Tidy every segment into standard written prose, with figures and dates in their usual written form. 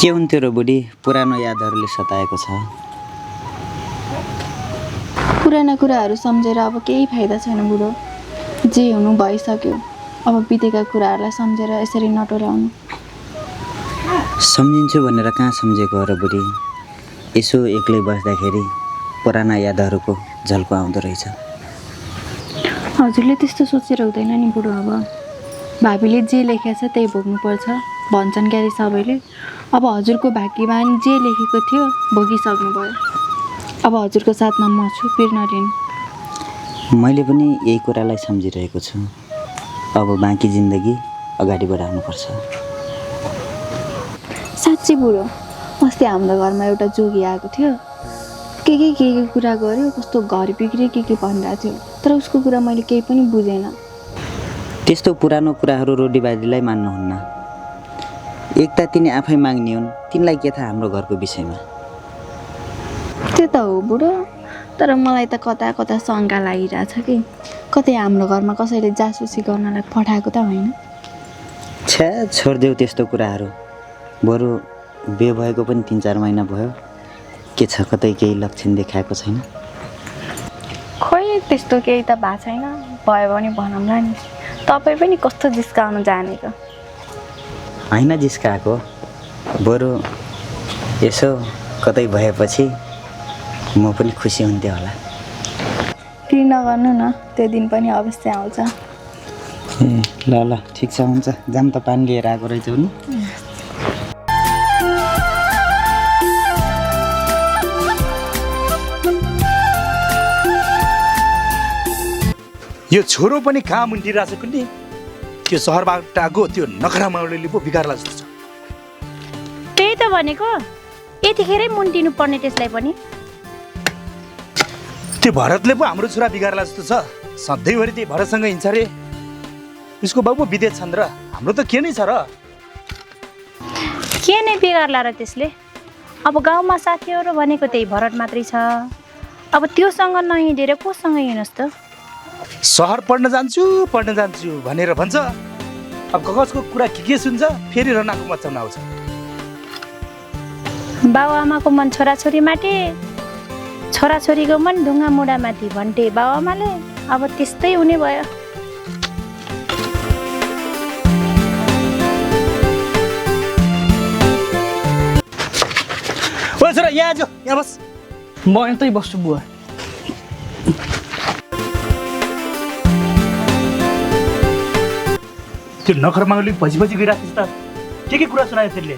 के हुन्थ्यो र बुढी पुरानो यादहरूले सताएको छ। पुराना कुराहरू सम्झेर अब केही फाइदा छैन बुढो। जे हुनु भइसक्यो। अब बितेका कुराहरूलाई सम्झेर यसरी नटोराउनु। सम्झिन्छु भनेर कहाँ सम्झेको हो र बुढी। यसो एक्लै बस्दाखेरि पुराना यादहरूको झल्को आउँदो रहेछ। हजुरले त्यस्तो सोचेर हुँदैन नि बुढो। अब भाबीले जे लेखेको छ त्यही भोग्नुपर्छ भन्छन् क्यारे सबैले। अब हजुरको भाग्यवान जे लेखेको थियो भोगिसक्नुभयो। अब हजुरको साथमा म छु, पिर नलिनु। मैले पनि यही कुरालाई सम्झिरहेको छु। अब बाँकी जिन्दगी अगाडि बढाउनुपर्छ। साँच्ची बुढो, अस्ति हाम्रो घरमा एउटा जोगी आएको थियो। के कुरा गर्यो, कस्तो घर बिग्रियो के भनिरहेको थियो। तर उसको कुरा मैले केही पनि बुझेन। त्यस्तो पुरानो कुराहरू रोडीबाजीलाई मान्नुहुन्न। एक त तिनी आफै माग्ने हुन्, तिनलाई के थाहा हाम्रो घरको विषयमा। त्यो त हो बुढो, तर मलाई त कता कता शङ्का लागिरहेछ कि कतै हाम्रो घरमा कसैले जासुसी गर्नलाई पठाएको त होइन। छ्या छोडिदेऊ त्यस्तो कुराहरू। बरु बिहे भएको पनि 3-4 महिना भयो। के छ, कतै केही लक्षण देखाएको छैन? खोइ त्यस्तो केही त भएको छैन। भयो भने भनौँला नि। तपाईँ पनि कस्तो जिस्काउनु जानेको। होइन जिस्काएको, बरु यसो कतै भएपछि म पनि खुसी हुन्थेँ होला। पिर नगर्नु न, त्यो दिन पनि अवश्य आउँछ। ए ल ठिक छ, हुन्छ। जाम त पानी लिएर आएको रहेछौ नि। यो छोरो पनि कहाँ मुन्टिरहेछ कुन्नी। त्यो सहरबाट आएको त्यो नखरा माउले पो बिगार्ला जस्तो छ। त्यही त भनेको, यतिखेरै मुन्टिनु पर्ने त्यसलाई पनि। त्यो भरतले पो हाम्रो छोरा बिगार्ला जस्तो छ। सधैँभरि त्यही भरतसँग हिँड्छ रे। उसको बाउ पो विदेश छन् र हाम्रो त के नै छ र। के नै बिगार्ला र त्यसले। अब गाउँमा साथीहरू भनेको त्यही भरत मात्रै छ। अब त्योसँग नहिँडेर कोसँग हिँड्नुहोस् त। सहर पढ्न जान्छु भनेर भन्छ। अब कगजको कुरा के सुन्छ, फेरि रनाको मचाउन आउँछ। बाबुआमाको मन छोराछोरी माथि, छोराछोरीको मन ढुङ्गा मुढा माथि भन्थे बाबुआमाले। अब त्यस्तै हुने भयो। ओ छोरा यहाँ आजो, यहाँ बस। म यतै बस्छु बुवा। त्यो नखर माउले पछि गइरहेको छ त। के कुरा सुनायो त्यसले?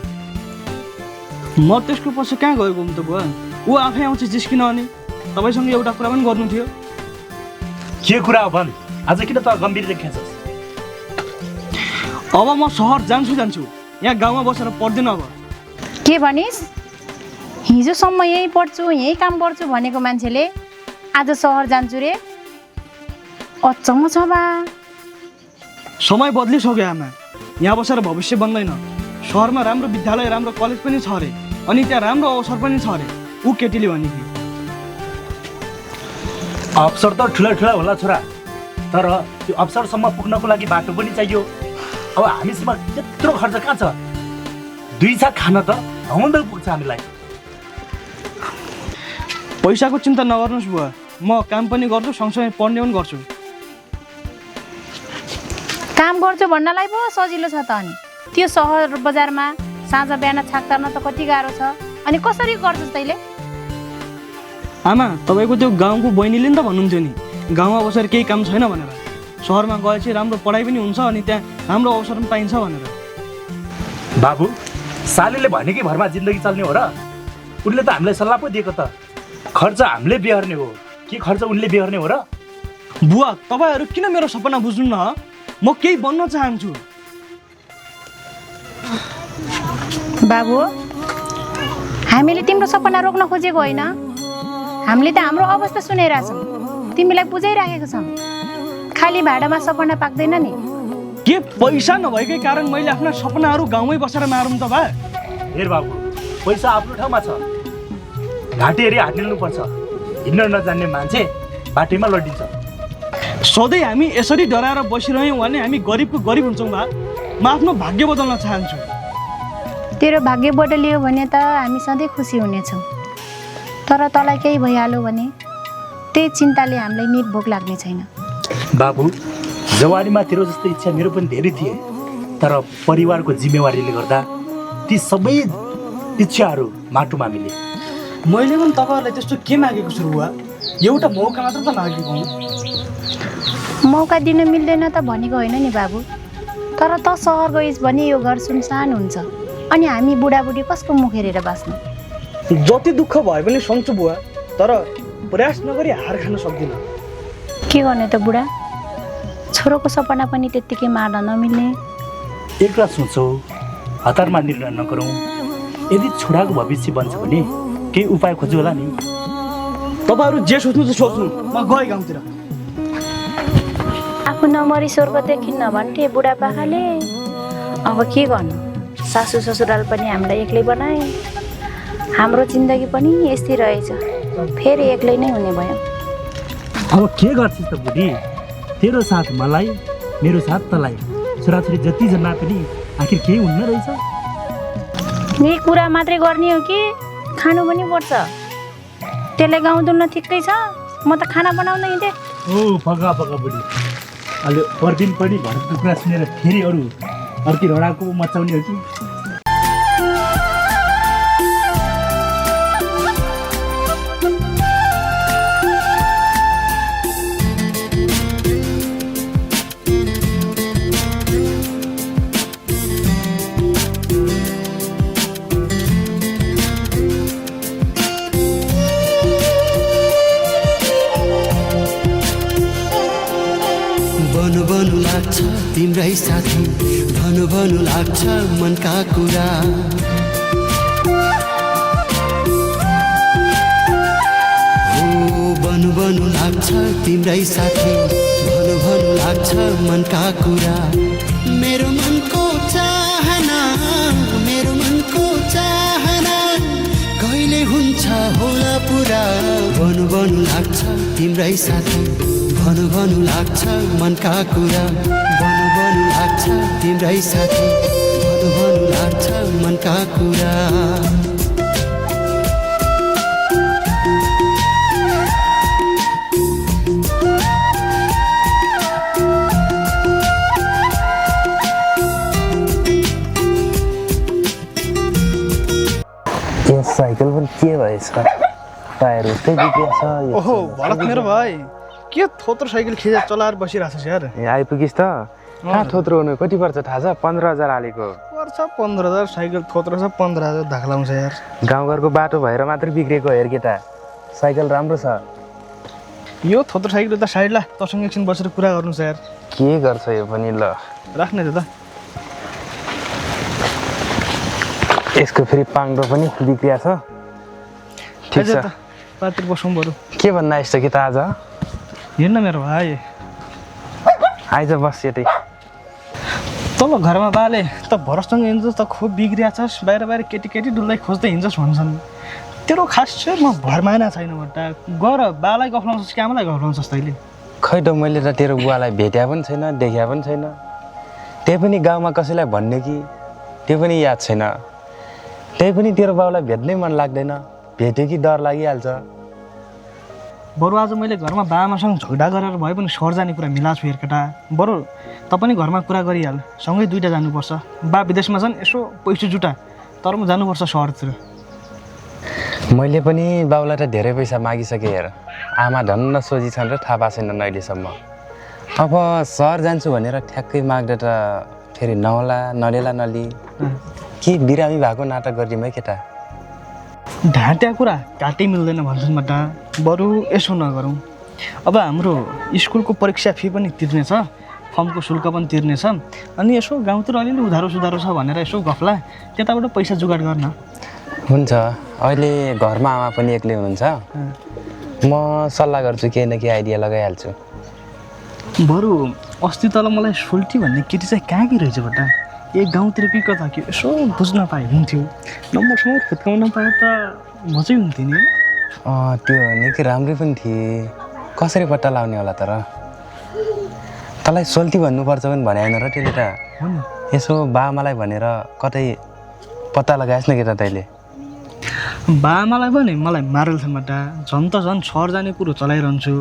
म त्यसको पछि कहाँ गएको हुँ त बुवा। ऊ आफै आउँछ जिस्किन। अनि तपाईँसँग एउटा कुरा पनि गर्नु थियो। के कुरा हो भन्? आज किन त गम्भीर देखाउँछस्? अब म सहर जान्छु। यहाँ गाउँमा बसेर पढ्दैन। अब के भनिस्? हिजोसम्म यहीँ पढ्छु, यहीँ काम गर्छु भनेको मान्छेले आज सहर जान्छु रे? अचम्म छ बा। समय बदलिसक्यो आमा। यहाँ बसेर भविष्य बन्दैन। सहरमा राम्रो विद्यालय, राम्रो कलेज पनि छ अरे। अनि त्यहाँ राम्रो अवसर पनि छ अरे। ऊ केटीले भने कि अवसर त ठुला होला छोरा, तर त्यो अवसरसम्म पुग्नको लागि बाटो पनि चाहियो। अब हामीसँग त्यत्रो खर्च कहाँ छ? 2 छाक खान त हौँदै पुग्छ हामीलाई। पैसाको चिन्ता नगर्नुहोस् बुवा। म काम पनि गर्छु, सँगसँगै पढ्ने पनि गर्छु। काम गर्छु भन्नलाई पो सजिलो छ त। अनि त्यो सहर बजारमा साँझ बिहान छाक तार्न त कति गाह्रो छ। अनि कसरी गर्छस् तैँले? आमा, तपाईँको त्यो गाउँको बहिनीले नि त भन्नुहुन्थ्यो नि, गाउँमा बसेर केही काम छैन भनेर। सहरमा गएपछि राम्रो पढाइ पनि हुन्छ, अनि त्यहाँ राम्रो अवसर पनि पाइन्छ भनेर। बाबु, सालीले भनेकै भरमा जिन्दगी चल्ने हो र? उनले त हामीलाई सल्लाह पो दिएको त। खर्च हामीले बिहोर्ने हो कि खर्च उनले बिहोर्ने हो र? बुवा तपाईँहरू किन मेरो सपना बुझ्नु न म केही बन्न चाहन्छु बाबु हामीले तिम्रो सपना रोक्न खोजेको होइन हामीले त हाम्रो अवस्था सुनाइरहेछौँ तिमीलाई बुझाइराखेको छौँ खाली भाडामा सपना पाक्दैन नि के पैसा नभएकै कारण मैले आफ्ना सपनाहरू गाउँमै बसेर मारौँ त बा हेर बाबु पैसा आफ्नो ठाउँमा छ घाँटी हेरी हात निल्नुपर्छ हिँड्न नजान्ने मान्छे बाटैमा लडिन्छ सधैँ हामी यसरी डराएर बसिरह्यौँ भने हामी गरिबको गरिब हुन्छौँ बा म आफ्नो भाग्य बदल्न चाहन्छु तेरो भाग्य बदलियो भने त हामी सधैँ खुसी हुनेछौँ तर तँलाई केही भइहाल्यो भने त्यही चिन्ताले हामीलाई निर्भोग लाग्ने छैन बाबु जवानीमा तेरो जस्तो इच्छा मेरो पनि धेरै थिए तर परिवारको जिम्मेवारीले गर्दा ती सबै इच्छाहरू माटोमा मिले मैले पनि तपाईँहरूलाई त्यस्तो के मागेको छु बुवा एउटा मौका मात्र त मागेको हुँ मौका दिन मिल्दैन त भनेको होइन नि बाबु तर त सहर गइस् भने यो घर सुनसान हुन्छ अनि हामी बुढाबुढी कसको मुख हेरेर बाँच्नु जति दुःख भए पनि सक्छु बुवा तर प्रयास नगरी हार खान सक्दिनँ के गर्ने त बुढा छोरोको सपना पनि त्यत्तिकै मार्न नमिल्ने एकरा सोचौँ हतारमा निर्णय नगरौँ यदि छोराको भविष्य बन्छ भने केही उपाय खोज्यो होला नि तपाईँहरू जे सोच्नु त सोच्नु म गएँ गाउँतिर आफू नमरी स्वर्ग देखिन्न भन्थे बुढापाकाले अब के गर्नु सासू ससुराल पनि हामीलाई एक्लै बनाए हाम्रो जिन्दगी पनि यस्तै रहेछ फेरि एक्लै नै हुने भयो अब के गर्छस् त बुढी तेरो साथ मलाई मेरो साथ तँलाई छोराछोरी जति जम्मा पनि आखिर केही हुन्न रहेछ यही कुरा मात्रै गर्ने हो कि खानु पनि पर्छ त्यसले गाउँदुल्न ठिकै छ म त खाना बनाउँदै हिँड्थेँ ओ पका पका बुढी अहिले परदिन पनि घरको कुरा सुनेर फेरि अरू अर्की रडाको मचाउने हो कि भनु लाग्छ तिम्रै साथी भनु लाग्छ मनका कुरा हो भनु लाग्छ तिम्रै साथी भनु लाग्छ मनका कुरा मेरो मनको चाहना कहिले हुन्छ होला पुरा भनु लाग्छ तिम्रै साथी भनु लाग्छ मनका कुरा भनु लाग्छ तिम्रै साथी भनु लाग्छ मनका कुरा यो साइकल पनि के भएछ टायर उस्तै बिग्रिएछ ओहो भरत मेरो भाइ के थोत्रो साइकल खिचेर चलाएर बसिरहेको छ यार ए आइपुगिस् त कहाँ थोत्रो हुनु कति पर्छ थाहा छ 15,000 हालेको पर्छ 15,000 साइकल थोत्रो छ 15,000 धाक्लाउँछ यार गाउँघरको बाटो भएर मात्र बिग्रेको हेर केटा साइकल राम्रो छ यो थोत्रो साइकल त साइड ला तसँग एकछिन बसेर कुरा गर्नु छ यार के गर्छ यो पनि ल राख्ने त यसको फेरि पाङ्दो पनि बिग्रिया छ ठिक छ पातिर बसौँ बरु के भन्न आइस् त कि त आज हेर्न मेरो भाइ आइज बस यतै तल घरमा बाले त भरससँग हिँड्छस् त खुब बिग्रिया छस् बाहिर केटी डुल्दै खोज्दै हिँड्छस् भन्छन् तेरो खास चाहिँ म भरमाइना छैन बट्टा गर बालाई गफलाउँछस् कि आमालाई गफलाउँछस् तैँले खै त मैले त तेरो बुवालाई भेट्या पनि छैन देखिया पनि छैन त्यही पनि गाउँमा कसैलाई भन्ने कि त्यो पनि याद छैन त्यही पनि तेरो बाउलाई भेट्नै मन लाग्दैन भेट्यो कि डर लागिहाल्छ बरु आज मैले घरमा बाआमासँग झगडा गरेर भए पनि सहर जाने कुरा मिलाएको छु हेरकेटा बरु त पनि घरमा कुरा गरिहाल सँगै दुइटा जानुपर्छ बा विदेशमा छन् यसो पैसा जुटा तर म जानुपर्छ सहरतिर मैले पनि बाउलाई त धेरै पैसा मागिसकेँ हेर आमा धन्न सोझी छन् र थाहा पाएको छैन अहिलेसम्म अब सहर जान्छु भनेर ठ्याक्कै माग्दा त फेरि नहोला नलिएला नली के बिरामी भएको नाटक गरिदिउँ है केटा ढाँट्या कुरा घाँटै मिल्दैन भन्छन् बट्टा बरु यसो नगरौँ अब हाम्रो स्कुलको परीक्षा फी पनि तिर्नेछ, फर्मको शुल्क पनि तिर्नेछ, अनि यसो गाउँतिर अलिअलि उधारो सुधारो छ भनेर यसो गफला त्यताबाट पैसा जुगाड गर्न। हुन्छ, अहिले घरमा आमा पनि एक्लै हुनुहुन्छ, म सल्लाह गर्छु, केही न केही आइडिया लगाइहाल्छु। बरु अस्ति तल मलाई सोल्टी भन्ने केटी चाहिँ कहाँ कि रहेछ बट्टा, एक गाउँतिर कि कता कि यसो बुझ्न पाए हुन्थ्यो, नम्बरसँग खुत्काउन पाए त मजै हुन्थ्यो नि। त्यो निकै राम्रै पनि थिए, कसरी पत्ता लाउने होला तर? तँलाई सोल्टी भन्नुपर्छ पनि भने होइन र त्यसले त। यसो बाआमालाई भनेर कतै पत्ता लगाएस् न कि त तैँले। बाआमालाई पनि मलाई मारेल छ बट्टा, झन् त झन् सहर जाने कुरो चलाइरहन्छु,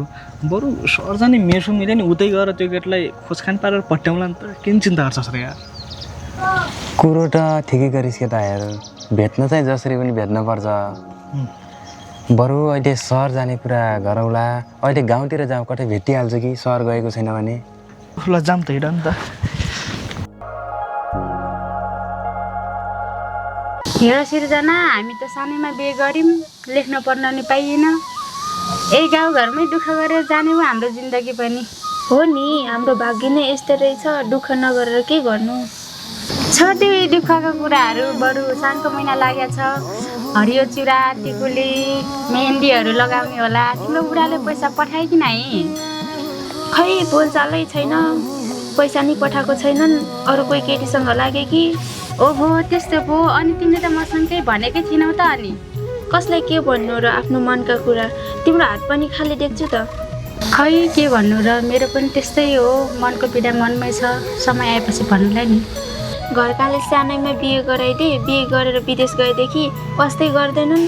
बरु सहर जाने मेसो मिले नि उतै गएर त्यो केटलाई खोजखान पारेर पट्याउला नि त, किन चिन्ता गर्छस् र यार। कुरो त ठिकै गरिस् के त हेर, भेट्न चाहिँ जसरी पनि भेट्नुपर्छ। बरु अहिले सहर जाने कुरा गरौँला, अहिले गाउँतिर जाउँ, कतै भेटिहाल्छ कि सहर गएको छैन भने। ल जाम त हिँड नि त। हेर सिर्जना, हामी त सानैमा बिहे गऱ्यौँ, लेख्न पढ्न नि पाइएन। यही गाउँघरमै दुःख गरेर जाने हो हाम्रो जिन्दगी पनि। हो नि, हाम्रो भाग्य नै यस्तो रहेछ, दुःख नगरेर के गर्नु। छ त्यो दुःखका कुराहरू, बरु सानको महिना लागेको छ, हरियो चुरा टिकुली मेहेन्दीहरू लगाउने होला। तिम्रो बुढाले पैसा पठाए कि नै? खै बोलचालै छैन, पैसा नि पठाएको छैनन्, अरू कोही केटीसँग लागे कि। ओहो त्यस्तो पो, अनि तिमीले त मसँगै भनेकै थिएनौ त। अनि कसलाई के भन्नु र आफ्नो मनका कुरा, तिम्रो हात पनि खाली देख्छु त। खै के भन्नु र, मेरो पनि त्यस्तै हो, मनको पीडा मनमै छ, समय आएपछि भन्नुलाई नि। घरकाले सानैमा बिहे गराइदिए, बिहे गरेर विदेश गएदेखि वास्तै गर्दैनन्,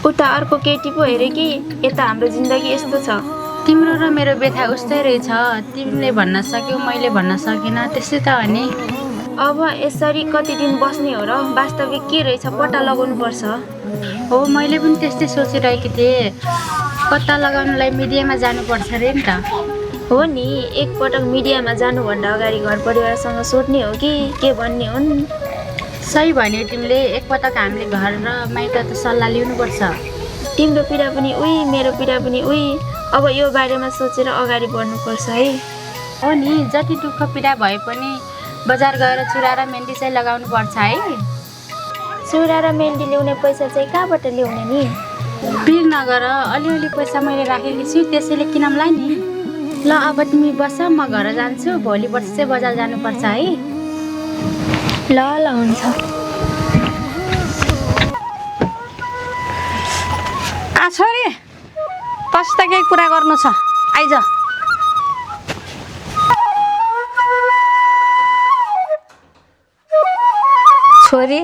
उता अर्को केटी पो हेरे कि। यता हाम्रो जिन्दगी यस्तो छ। तिम्रो र मेरो व्यथा उस्तै रहेछ, तिमीले भन्न सक्यौ, मैले भन्न सकिनँ, त्यस्तै त हो नि। अब यसरी कति दिन बस्ने हो र, वास्तविक के रहेछ पत्ता लगाउनु पर्छ। हो, मैले पनि त्यस्तै सोचिरहेकी थिएँ, पत्ता लगाउनलाई मिडियामा जानुपर्छ अरे नि त। हो नि, एकपटक मिडियामा जानुभन्दा अगाडि घर परिवारसँग सोध्ने हो कि के भन्ने हुन्। सही भन्यो तिमीले, एकपटक हामीले घर र माइत त सल्लाह लिनुपर्छ। तिम्रो पीडा पनि उही, मेरो पीडा पनि उही, अब यो बारेमा सोचेर अगाडि बढ्नुपर्छ है। हो नि, जति दुःख पीडा भए पनि बजार गएर चुरा र मेहन्दी चाहिँ लगाउनु पर्छ है। चुरा र मेहन्दी ल्याउने पैसा चाहिँ कहाँबाट ल्याउने नि? पिर नगर, अलिअलि पैसा मैले राखेकी छु, त्यसैले किनौँला नि। ल अब तिमी बस, म घर जान्छु, भोलि पर्सि चाहिँ बजार जानुपर्छ है। ल ल हुन्छ। छोरी, तसित केही कुरा गर्नु छ, आइज। छोरी,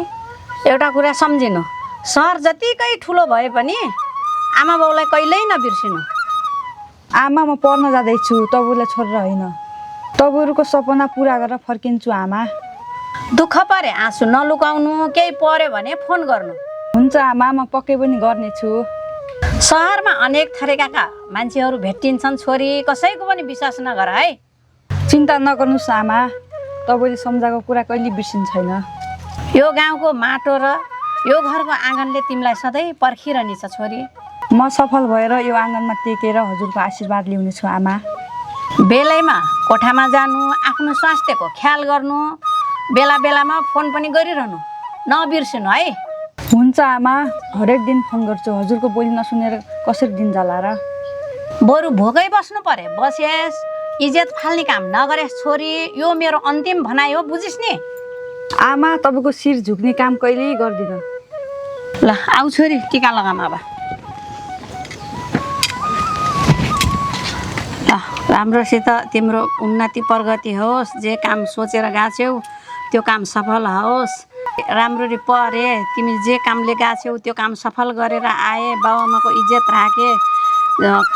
एउटा कुरा सम्झिनु, सहर जतिकै ठुलो भए पनि आमा बाउलाई कहिल्यै नबिर्सिनु। आमा, म पढ्न जाँदैछु, तपाईँलाई छोडेर होइन, तपाईँहरूको सपना पुरा गरेर फर्किन्छु आमा। दुःख परे आँसु नलुकाउनु, केही पर्यो भने फोन गर्नु। हुन्छ आमा, म पक्कै पनि गर्नेछु। सहरमा अनेक थरीका मान्छेहरू भेटिन्छन् छोरी, कसैको पनि विश्वास नगर है। चिन्ता नगर्नुहोस् आमा, तपाईँले सम्झाएको कुरा कहिले बिर्सिन्छ छैन। यो गाउँको माटो र यो घरको आँगनले तिमीलाई सधैँ पर्खिरहनेछ छोरी। म सफल भएर यो आँगनमा टेकेर हजुरको आशीर्वाद ल्याउनेछु आमा। बेलैमा कोठामा जानु, आफ्नो स्वास्थ्यको ख्याल गर्नु, बेला बेलामा फोन पनि गरिरहनु, नबिर्सिनु है। हुन्छ आमा, हरेक दिन फोन गर्छु, हजुरको बोली नसुनेर कसरी दिन जाला र। बरु भोकै बस्नु परे बसेस्, इज्जत फाल्ने काम नगरेस् छोरी, यो मेरो अन्तिम भनाइ हो, बुझिस् नि। आमा, तपाईँको शिर झुक्ने काम कहिल्यै गर्दिनँ। ल आऊ छोरी, टिका लगाऊँ अब। ल राम्रोसित तिम्रो उन्नति प्रगति होस्, जे काम सोचेर गएछौ त्यो काम सफल होस्, राम्ररी पढे, तिमी जे कामले गएछौ त्यो काम सफल गरेर आए, बाबुआमाको इज्जत राखे,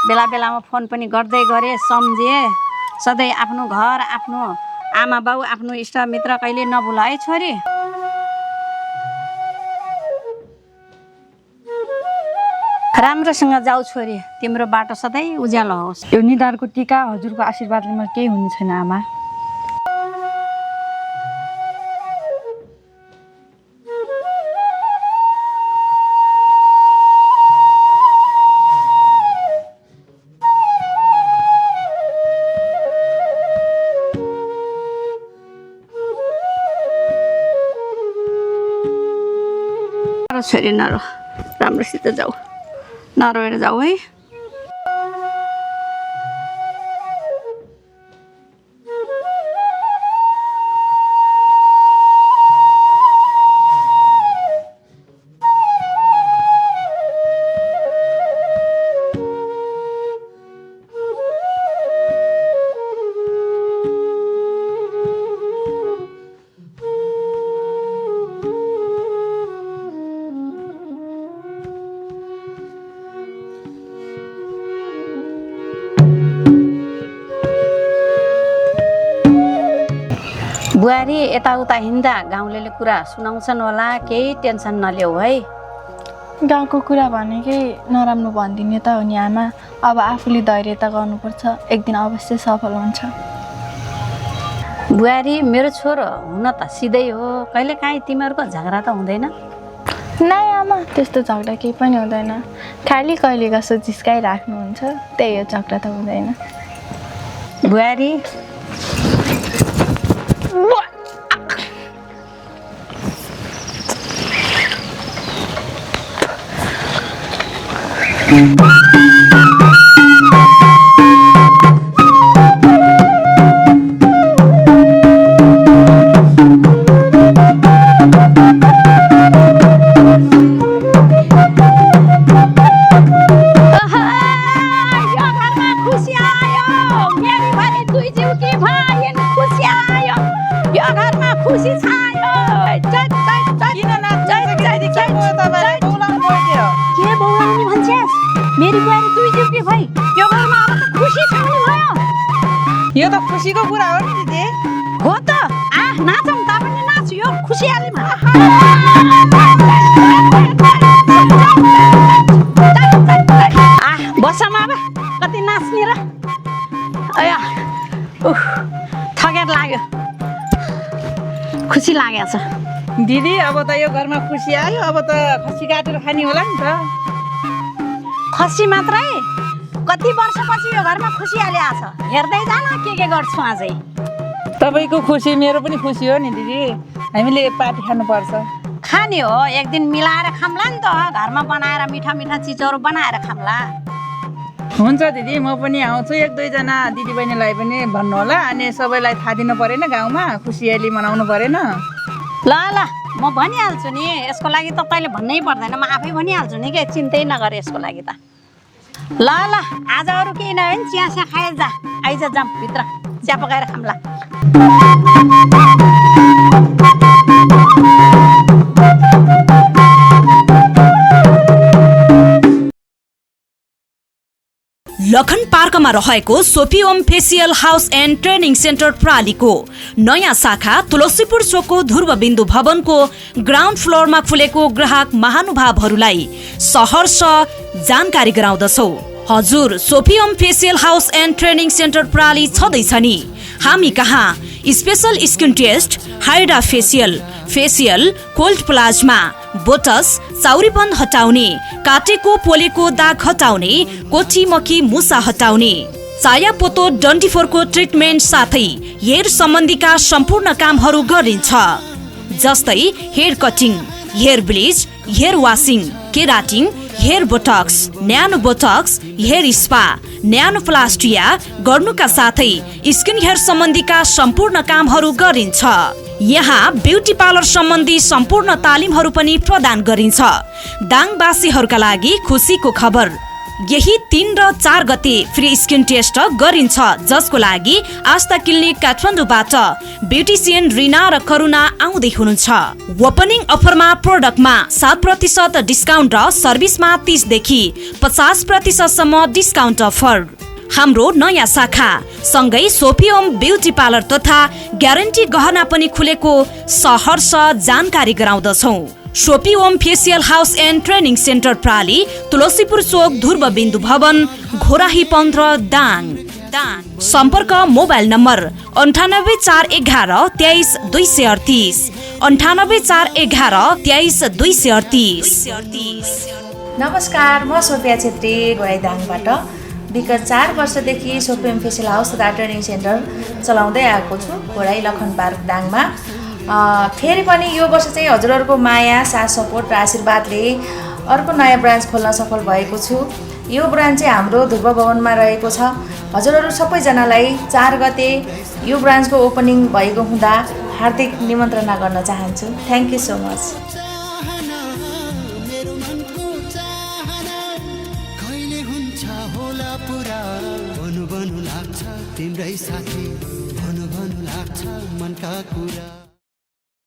बेला बेलामा फोन पनि गर्दै गरे, सम्झे, सधैँ आफ्नो घर, आफ्नो आमा बाउ, आफ्नो इष्टमित्र कहिले नभुल है छोरी। राम्रोसँग जाऊ छोरी, तिम्रो बाटो सधैँ उज्यालो होस्। यो निधारको टीका हजुरको आशीर्वादले मलाई केही हुने छैन आमा। छोरी नरो, राम्रोसित जाऊ, नरोएर जाऊ है। बुहारी यताउता हिँड्दा गाउँले कुरा सुनाउँछन् होला, केही टेन्सन नल्याऊ है। गाउँको कुरा भनेकै नराम्रो भनिदिने त हो नि आमा। अब आफूले धैर्यता गर्नुपर्छ, एक दिन अवश्य सफल हुन्छ। बुहारी मेरो छोरो हुन त सिधै हो, कहिले काहीँ तिमीहरूको झगडा त हुँदैन? नै आमा, त्यस्तो झगडा केही पनि हुँदैन। खालि कहिले कसो जिस्काइराख्नुहुन्छ, त्यही हो, झगडा त हुँदैन। बुहारी यो त खुसीको कुरा हो नि दिदी। हो त, नाचौँ त पनि नाच, यो खुसियालीमा। बसमा अब कति नाच्ने र। अया थकेर लाग्यो, खुसी लागेको छ। दिदी अब त यो घरमा खुसी आयो, अब त खसी काटेर खाने होला नि त। खसी मात्रै? कति वर्षपछि यो घरमा खुसियाली आछ, हेर्दै जान के गर्छु आजै। तपाईँको खुसी मेरो पनि खुसी हो नि दिदी, हामीले पार्टी खानुपर्छ। खाने हो, एक दिन मिलाएर खाम्ला नि त, घरमा बनाएर मिठा मिठा चिजहरू बनाएर खाम्ला। हुन्छ दिदी, म पनि आउँछु, एक दुईजना दिदीबहिनीलाई पनि भन्नु होला, अनि सबैलाई थाहा दिनु परेन, गाउँमा खुसियाली मनाउनु परेन। ल ल, म भनिहाल्छु नि, यसको लागि त तैँले भन्नै पर्दैन, म आफै भनिहाल्छु नि, के चिन्तै नगर यसको लागि त। ल ल, आज अरू केही नभए नि चिया सिया खाएर जा, आइज जाऊँ भित्र, चिया पकाएर खाम्ला। लखन पार्कमा रहेको Sophie Om facial house and training centre प्रालीको नयाँ शाखा तुलसीपुर चोकको ध्रुवबिन्दु भवनको ग्राउन्ड फ्लोरमा खुलेको ग्राहक महानुभावहरूलाई सहर्ष जानकारी गराउँदछौ। हजुर, Sophie Om facial house and training centre प्राली छँदैछ नि। हामी कहाँ special skin test, hydra facial, facial, cold plasma, botox, चाउरीपन हटाउने, काटेको पोलेको दाग हटाउने, कोठी मकी मुसा हटाउने, चाया पोतो डन्डीफोरको ट्रिटमेन्ट साथै हेयर सम्बन्धीका सम्पूर्ण कामहरू गरिन्छ। जस्तै hair cutting, hair bleach, hair washing, keratin, hair botox, nano botox, hair spa, nano plastia गर्नुका साथै स्किन हेयर सम्बन्धीका सम्पूर्ण कामहरू गरिन्छ। यहाँ ब्युटी पार्लर सम्बन्धी सम्पूर्ण तालिमहरू पनि प्रदान गरिन्छ। दाङवासीहरूका लागि खुसीको खबर, यही 3 र 4 गते फ्री स्किन टेस्ट गरिन्छ, जसको लागि आस्था क्लिनिक काठमाडौँबाट ब्युटिसियन रिना र करुणा आउँदै हुनुहुन्छ। ओपनिङ अफरमा प्रोडक्टमा 7% डिस्काउन्ट र सर्भिसमा 30 देखि 50% सम्म डिस्काउन्ट अफर। हाम्रो नयाँ शाखा सँगै सोफी ओम ब्युटी पार्लर तथा ग्यारेन्टी गहना पनि खुलेको सहर्ष जानकारी गराउँदछौँ। Sophie Om facial house and training centre प्राली, तुलसीपुर चोक ध्रुवबिन्दु भवन, घोराही 15 दाङ। सम्पर्क मोबाइल नम्बर 9841 23 238, 9841 23 238। नमस्कार, म सोफिया छेत्री घोराइदाङबाट। विगत 4 वर्षदेखि सोफी ओम फेसियल हाउस तथा ट्रेनिङ सेन्टर चलाउँदै आएको छु, घोराई लखन पार्क दाङमा। फेरि पनि यो वर्ष चाहिँ हजुरहरूको माया साथ सपोर्ट र आशीर्वादले अर्को नयाँ ब्रान्च खोल्न सफल भएको छु। यो ब्रान्च चाहिँ हाम्रो ध्रुव भवनमा रहेको छ। हजुरहरू सबैजनालाई 4 गते यो ब्रान्चको ओपनिङ भएको हुँदा हार्दिक निमन्त्रणा गर्न चाहन्छु। Thank you so much. तिम्रै साथी भन्नु लाग्छ मनका कुरा।